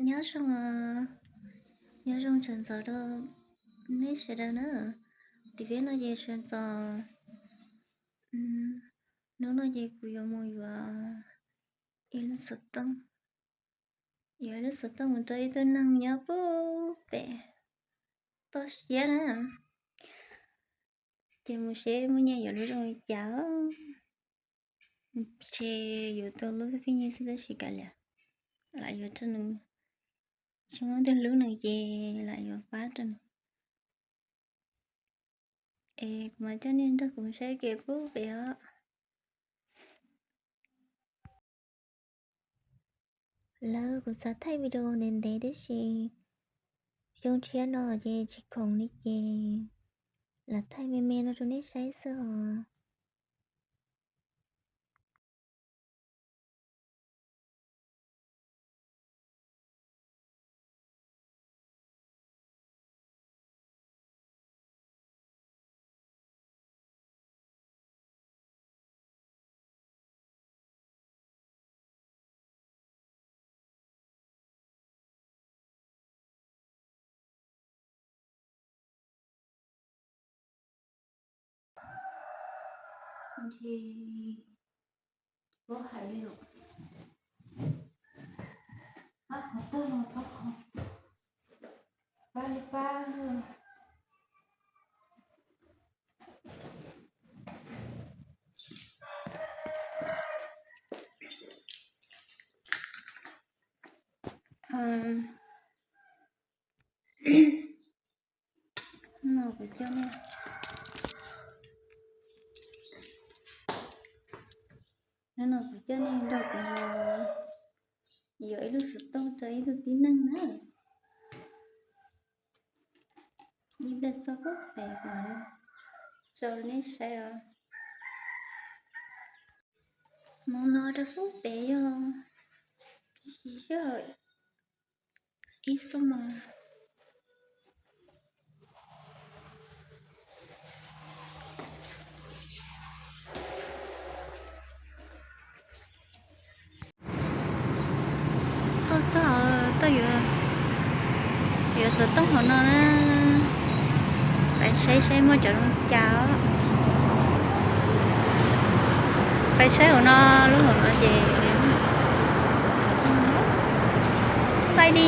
Nyob zoo, nyob zoo sawv ntxov rau nej sawv daws na. Tim peb no ces sawv ntxov, hnub no ces kuv yuav mus yuav ib lub xov tooj, yuav ib lub xov tooj mus rau ib tug neeg nyob pub pem toj siab na. Ces mus seb muaj nyiaj yuav lub zoo li cas. Ntshe yuav tau lub pheej pheej xwb tab sis kav liam, lam yuav rau nws, tsis muaj twg hlub nws ces lam yuav pab rau nws. Es kuv mam coj nej nrog kuv saib kev pub pem os. Lawv kuv xav thaij video ntev ntev tib si, xyoo tshiab no ces tsis khoom li ces lam thaij me me no rau nej saib xwb os. Ntshe tsis paub hais li lawm. Pab qhov tag los pab qhov, pab li pab. No kuv coj nej, no kuv coj nej nrog kuv mus yuav ib lub xov tooj rau ib tug tib neeg na. Ib pliag txog pub pem kom tso nej saib os. Hmo no rau pub pem yog ib xuab moos. Tuaj txog, tuaj yuav, yuav xov tooj hauv no na. Pais saib saib muaj cov zoo cas. Pais saib hauv no, lub hauv no ces pais di.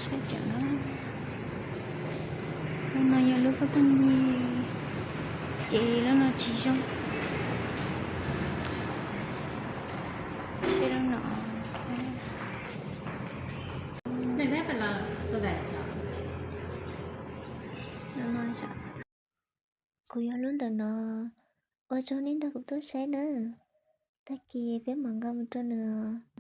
Saib cov no, lub no yog lub koj tag nyi, ces lub no tsis zoo. Saib lub no. Kuv yuav lub ntawm no, ua tsaug nej nrog kuv tuaj saib na. Tag kis peb mam nqa mus rau nws os.